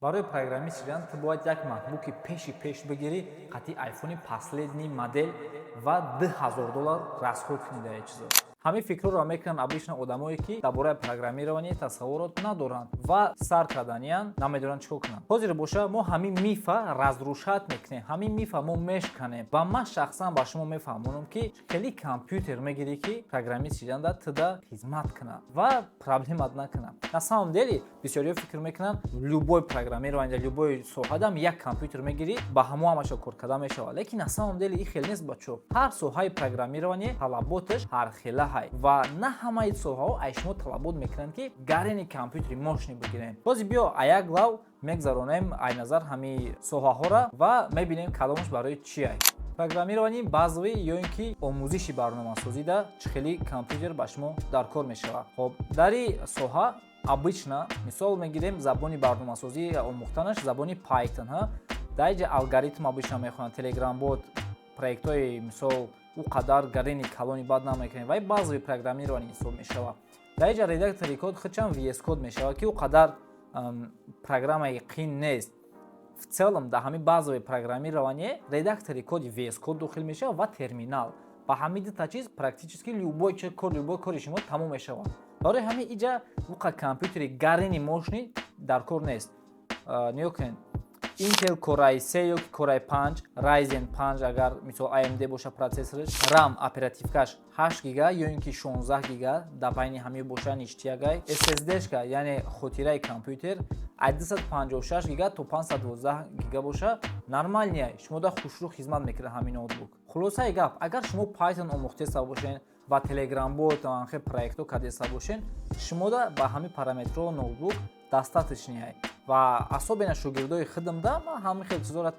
Барои программист шидан ту бояд як макбуки пеши пеш бигирӣ, қати айфони последний модель ва 2000 доллар расход кунӣ дар чизо. Ҳамин фикрҳоро мекунанд обычно одамое, ки дар бораи программирование тасаввурот надоранд ва сар карданиян, намедонанд чӣ кор кунанд. Ҳозир боша, мо ҳамин мифа разрушать мекунем, ҳамин мифа мо мешканем ва ман шахсан ба шумо мефаҳмонам, ки хеле компютер мегирӣ, ки программист шиданда туда хизмат кунад ва проблемат накунад. На самом деле бисёриҳо фикр мекунанд, любой программирование, любой соҳадам як компютер мегирӣ, ба ҳамо ҳамаша кор карда мешавад. Лекин на самом деле ин хел нест, бачо. Ҳар соҳаи программирование талаботаш ҳархела ҳай ва на ҳамаи соҳаҳо ай шумо талабот мекунанд, ки гарени компютери мощный бигирем. Бози биё, аяк лав мегзаронем ай назар ҳамин соҳаҳоро ва мебинем, кадомаш барои чи ай. Программирование базовый ё ин ки омӯзиши барномасозида чӣ хели компютер ба шумо дар кор мешавад? Хоб, дар ин соҳа обычно мисол мегирем, забони барномасозӣ омӯхтанаш забони Python ҳа. Дар инҷа алгоритм обычно мехонанд, Telegram бот проектҳои, мисол, ӯ қадар гарени калони бад намекунем, вай базовый программирование ҳисоб мешавад. Дар инҷа редактори код худчам VS Code мешавад, ки ӯ қадар программаи қин нест. В целом дар ҳамин базовый программирование редактори коди VS Code дохил мешавад ва терминал. Ба ҳамин дута чиз практически любой кор, любой кори шумо тамом мешавад. Барои ҳамин иҷа уқа компютери гарени мощный дар кор нест. Нигоҳ кунед, Intel Core i3 ё ки Core i5, Ryzen 5, агар мисол AMD боша процессораш, RAM оперативкаш 8 гига ё ин ки 16 гига, дар байни ҳамин боша ништиягай. SSD-шка, яъне хотираи компютер, аз 256 гига то 512 гига боша, нормальный, шумо да хушрӯ хизмат мекунад ҳамин ноутбук. Хулосаи гап, агар шумо Python омӯхтеста бошед ва Telegram бот анхе проектҳо кардеста бошед, шумода ба ҳамин параметрҳо ноутбук достаточный. Ва особенно шогирдои хидмда ман ҳамин хел чизоро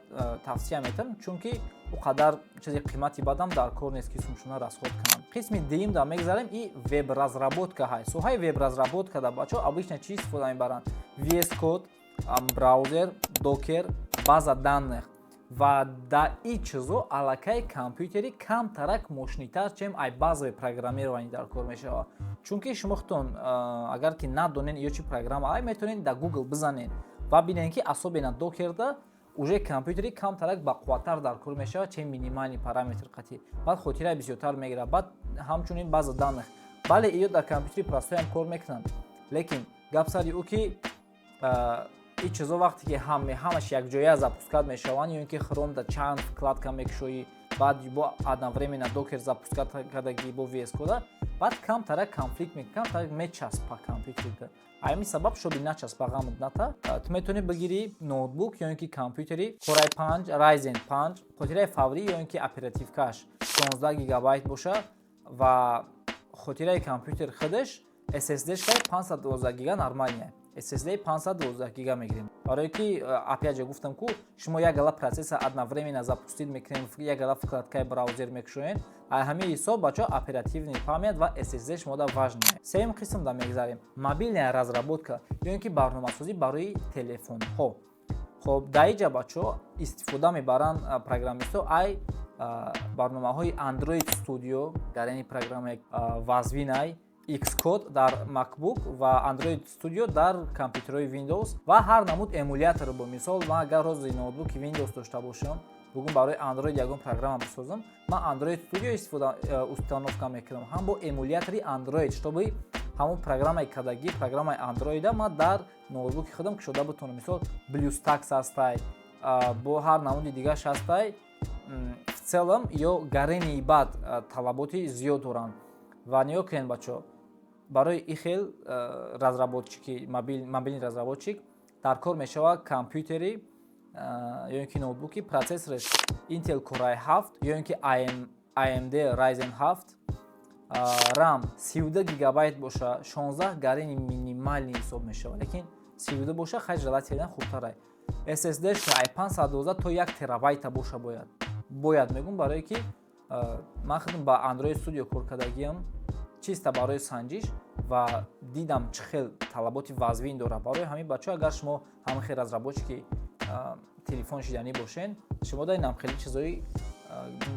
тавсия метавам, чунки ӯ қадар чизи қимати бадам дар кор нест, ки сумшуна расход кунанд. Қисми дуюмда мегзарем, и веб-разработка ҳай. Соҳаи веб-разработка да, бачаҳо, обычно чӣ истифода мебаранд? VS Code, браузер, Docker, база данных. Ва дар ин чизо аллакай компютери камтарак мощныйтар, чем ай базовый программирование дар кор мешавад, чунки шумо худтон агар ки надонен ё чи программа ай, метавонед дар Google бизанед ва бинед, ки особенно Dockerда уже компютери камтарак бақувваттар дар кор мешавад, чем минимальный параметр қатӣ. Баъд хотираи бисёртар мегирад, баъд ҳамчунин база данных. Бале, иё дар компютери простоям кор мекунанд, лекин гап сари ӯ, ки ин чизо вақте ки ҳамаш якҷоя запускать мешаванд, ё ин ки Chrome да чанд вкладка мекушоӣ, баъд бо одновременно Docker запускать кардагӣ, бо VS Code, баъд камтарак конфликт мекунад, камтарак мечаспа компютерда. Ҳамин сабаб, шоби начаспа, ғамат ната, ту метавонӣ бигирӣ ноутбук ё ин ки компютери Core i5, Ryzen 5, хотираи фаврӣ ё ин ки оперативкаш 16 гигабайт боша ва хотираи компютер худаш SSD-ш 512 гига нормальный. SSD 512 гига мегирем, барое ки, опять же, гуфтам ку, шумо як гала процесса одновременно запустить мекунем, як гала вкладкаи браузер мекушоед. Ҳамин ҳисоб, бачаҳо, оперативный память ва SSD шумода важный. Сеюм қисм да мегзарем, мобильная разработка ё ин ки барномасозӣ барои телефонҳо. Хоб, дар иҷа, бачаҳо, истифода мебаранд программистҳо ай барномаҳои Android Studio, гарени программаи вазвинай, Xcode дар MacBook ва Android Studio дар компютерҳои Windows ва ҳар намуд эмулятор. Бо мисол, ман агар рози ноутбуки Windows дошта бошам, бугун барои Android ягон программа бисозам, ман Android Studio истифода установка мекунам, ҳам бо эмулятори Android, чтобы ҳамон программаи кадагӣ, программаи Android ман дар ноутбуки худам кушода бутонам. Мисол, BlueStacks ҳастай, бо ҳар намуди дигараш ҳастай. В целом ё гарени бад талаботи зиёд доранд. Ва нигоҳ кунед, бачаҳо, барои и хел разработчики, мобильный разработчик дар кор мешавад компютери ё ин ки ноутбуки процессораш Intel Core i7 ё ин ки AMD Ryzen 7, RAM 32 гигабайт боша. 16 гарени минимальный ҳисоб мешавад, лекин 32 боша, хай, желательно хубтарай. SSD 512 то 1 терабайта боша. Бояд мегум, барое ки ман худам ба Android Studio кор кардагиам, чиста барои санҷиш, ва дидам, чӣ хел талаботи вазвин дорад. Барои ҳамин, бачаҳо, агар шумо ҳамин хел разработчики телефон шиданӣ бошен, шумо дар инам хеле чизои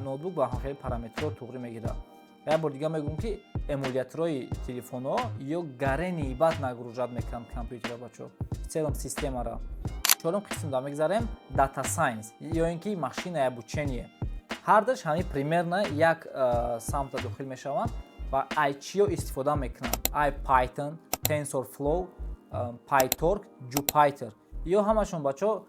ноутбук ба ҳамхели параметрҳо туғрӣ мегирад. Як бор дига мегӯм, ки эмуляторҳои телефонҳо ё гарени бад нагружать мекунанд компютера, бачаҳо, в целом системара. Чорум қисмда мегзарем: data science ё ин ки машинное обучение. Ҳардаш ҳамин примерно як самта дохил мешаванд. Ва ай чиё истифода мекунанд? Ай Python, TensorFlow, PyTorch, Jupyter. Ё ҳамашон, бачаҳо,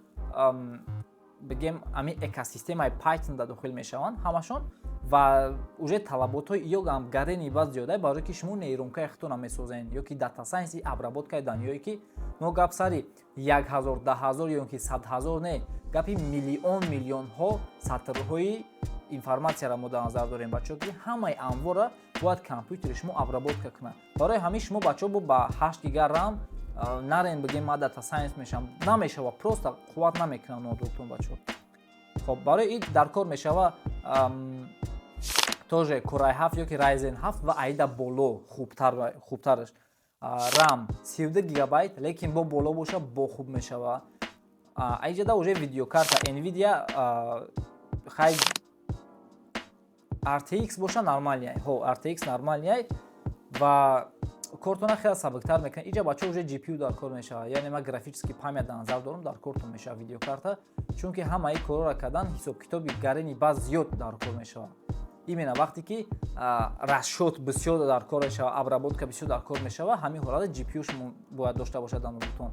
бигем, ҳамин экосистемаи Python да дохил мешаванд ҳамашон. Ва уже талаботҳои ё ҳам гарени баъд зиёда, барое ки шумо нейронкаи худтона месозен ё ки data science, обработкаи данныеое, ки мо гап сари 1000, 10 000 ё ки 100 000 не, гапи миллион миллионҳо сатрҳои информатсияро мо дар назар дорем, бачаҳо, ки ҳамаи анвора бояд компютери шумо обработка кунад. Барои ҳамин шумо, бачаҳо, бо ба 8 гига RAM нарен, бигем, ма data science мешавам. Намешава, просто қувват намекунад ноутбуктон, бачаҳо. Хоб, барои ин дар кор мешава тоже Core i7 ё ки Ryzen 7 ва аида боло хубтараш, RAM 32 гигабайт, лекин бо боло боша, бо хуб мешава. Аиҷада уже видеокарта Nvidia, хай, RTX боша, нормальный. Ҳо, RTX нормальный ва кортона хеле сабуктар мекунад. Иҷа, бачаҳо, уже GPU дар кор мешавад, яъне ман графический память дар назар дорам, дар кортон мешавад видеокарта, чунки ҳамаи корро кардан ҳисобкитоби гарени баз зиёд дар кор мешавад. Именно вақте ки расчёт бисёр дар кор мешавад, обработка бисёр дар кор мешавад, ҳамин ҳолата GPU шумо бояд дошта бошад дар ноутбуктон.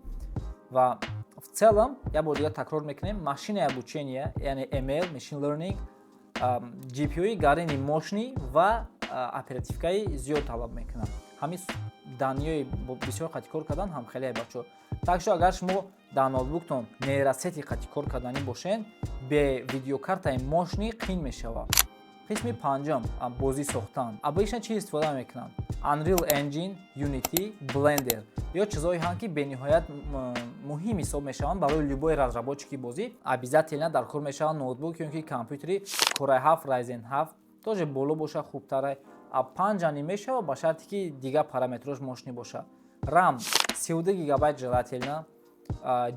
Ва в целом як бор дигар такрор мекунем: машинное обучение, яъне ML, machine learning, GPU-и гарени мощный ва оперативкаи зиёд талаб мекунад. Ҳамин данныеи бисёр қати кор кардан ҳам хеле, бачо. Так шо, агар шумо дар ноутбуктон нейросети қати кор карданӣ бошен, бе видеокартаи мощный қин мешавад. Қисми панҷум: бозӣ сохтан. Обычно чӣ истифода мекунанд? Unreal Engine, Unity, Blender ё чизҳое ҳанд, ки бениҳоят муҳим ҳисоб мешаванд барои любой разработчики бозӣ. Обязательно дар кор мешаванд ноутбук ё ки компютери Core i7, Ryzen 7, тоже боло боша хубтара, панҷани мешава, ба шарте ки дигар параметрош мощный боша. RAM 32 гигабайт желательно,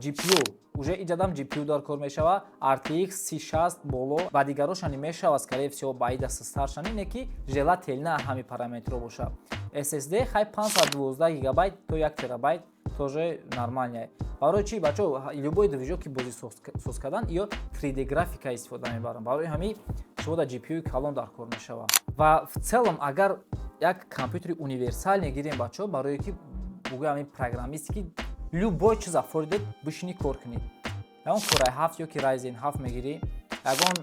GPU, уже иҷадам GPU дар кор мешава, RTX 3060 боло ба дигарошани мешава, скорее всего ба ида сустаршани не, ки желательно ҳами параметро боша. SSD хай 512 гигабайт то 1 терабайт тоже нормальный. Барои чи, бачо, любой движок, ки бозӣ соз кардан ё 3D графика истифода мебаранд, барои ҳамин шумо дар GPU калон дар кор мешава. Ва в целом, агар як компютери универсальный гирем, бачо, барое ки бугӯям, ҳамин программисте, ки любой чиз афоридед, бишинӣ кор кунӣ, ягон Core i7 ё ки Ryzen 7 мегирӣ, ягон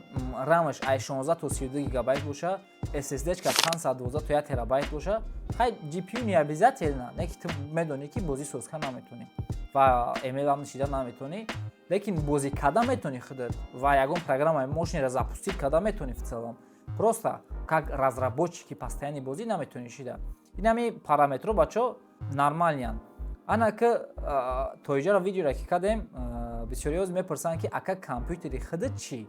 RAM-аш ай 16 то 32 гигабайт боша, SSD-чка 512 то 1 терабайт боша. Хай, GPU не обязательно, не ки ту медонӣ, ки бозӣ созка наметонӣ ва ML ам шида наметонӣ, лекин бозӣ карда метонӣ худат ва ягон программаи мощныйро запустить карда метонӣ. В целом, просто как разработчики постоянный бозӣ наметонӣ шида. Инами параметро, бачо, нормальныянд. Ана ки то иҷаро видеоро ки кардем, бисёриҳо мепурсанд, ки ака, компютери худат чӣ,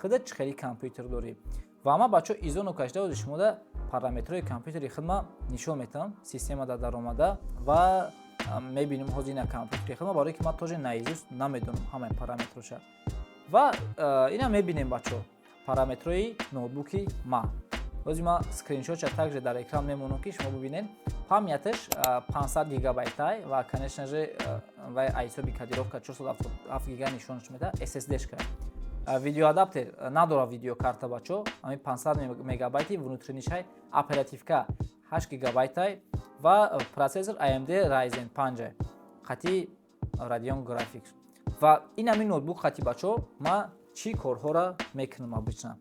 худат чӣ хели компютер дорӣ? Ва ма, бачо, изону кашида ози шумода параметрҳои компютери худма нишон метавам, система дар даромада ва мебинем ҳозир ина компютери худма, барое ки ман тоже наизусть намедонам ҳамаи параметроша. Ва ина мебинем, бачо, параметрҳои ноутбуки ма. Ҳозир ман скриншотша также дар экран мемонам, ки шумо бибинед. Памяташ 500 гигабайтай ва, конечно же, вай ҳисоби кодировка 477 гига нишонаш медиҳад. SSD-шка, видеоадаптер надорад, видеокарта, бачо, ҳамин 500 мегабайти внутреннийшай, оперативка 8 гигабайтай ва процессор AMD Ryzen 5 қати Radeon Graphics. Ва ин ҳамин ноутбук қати, бачо, ма чӣ корҳоро мекунам? Обычно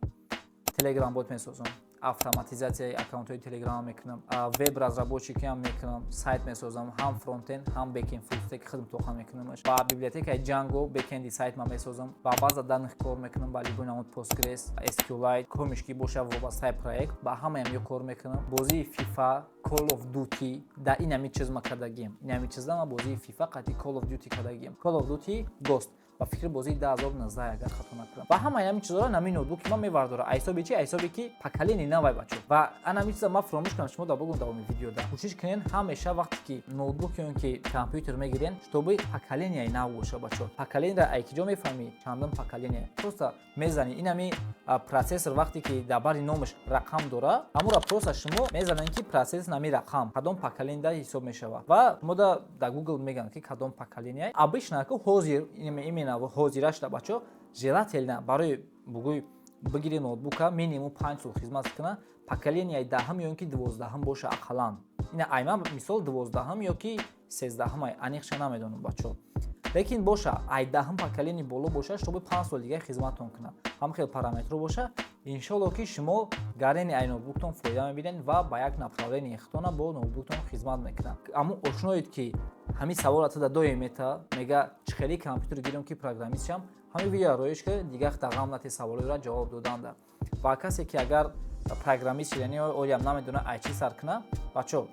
Telegram бот месозам, автоматизатсияи аккаунтҳои Телеграм мекунам, веб разработчикиам мекунам, сайт месозам, ҳам фронтенд, ҳам бэкенд, фуллстек худм тоқа мекунамаш. Ба библиотекаи Django бэкенди сайт ма месозам, ба база данных кор мекунам, ба любой намуд Postgres, SQLite, комишки боша, вобастаи проект, ба ҳамаям ё кор мекунам. Бозии FIFA, Call of Duty, дар ин ҳами чиз ма кардагием, ин ҳами чизда ма бозии FIFA қати Call of Duty кардагием, Call of Duty Ghost, ба фикри бозии 2019, агар хато накунам. Ва ҳамаи ҳамин чизҳоро нами ноутбуки ман мевардора. Ҳисоби чи? Ҳисоби ки поколение навай, бачо. Ва ана ҳамин чиза ман фуромӯш кунам, шумо да бугум давоми видеода. Кӯшиш кунен ҳамеша, вақте ки ноутбук ё ки компютер мегирен, чтобы поколенияи нав боша, бачо. Поколениеро ай ки ҷо мефаҳмӣ, чандум поколение? Просто мезанӣ инами процессор, вақте ки дар бари номаш рақам дора, ҳамура просто шумо мезанед, ки процессор нами рақам кадом поколения ҳисоб мешавад, ва шумо да Google мегӯянд, ки кадом поколения. Обычно ки ҳозир именно ҳозирашда, бачо, желательно барои бугӯй бигири ноутбука, минимум 5 сол хизмат кунад, поколенияи 10-м ё ин ки 12-м боша ақаллан. Ина айма, мисол, 12-м ё ки 13-м, аниқша намедонам, бачо, лекин боша ай 10-м поколение боло боша, чтобы 5 сол дига хизматон кунад, ҳам хел параметро боша. Иншолло, ки шумо гарени ай ноутбуктон фоида мебинед ва ба як направление хитона бо ноутбуктон хизмат мекунад. Аммо ошноед, ки ҳамин савола тада доим мета, мега: чӣ хели компютер гирем, ки программист шам? Ҳамин видео роиш ки дигар дағам нати саволоро ҷавоб доданда. Ва касе ки агар программист шидани, оям намедона ай чӣ сар куна, бачо,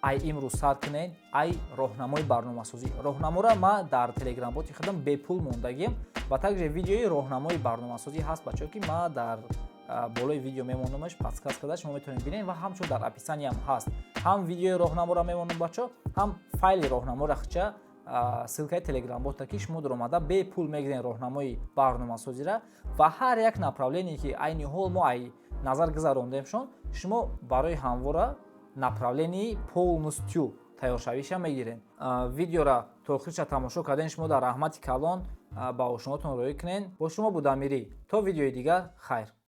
ай имрӯз сар кунед ай роҳнамои барномасозӣ. Роҳнаморо ма дар телеграмботи худам бепул мондагим ва также видеои роҳнамои барномасозӣ ҳаст, бачо, ки ма дар болои видео мемонамаш, подсказка да шумо метавонед бинед ва ҳамчун дар описаниям ҳаст. Ҳам видеои роҳнаморо мемонам, бачо, ҳам файли роҳнаморо хча, ссылкаи телеграмбота, ки шумо даромада бепул мегиред роҳнамои барномасозира ва ҳар як направление, ки айни ҳол мо ай назар гузарондемшон, шумо барои ҳамвора направлении полностью тайёршавиша мегиред. Видеора то охирша тамошо карден, шумо дар раҳмати калон. Ба ошноотон роӣ кунед. Бо шумо буд Амирӣ. То видеои дигар, хайр.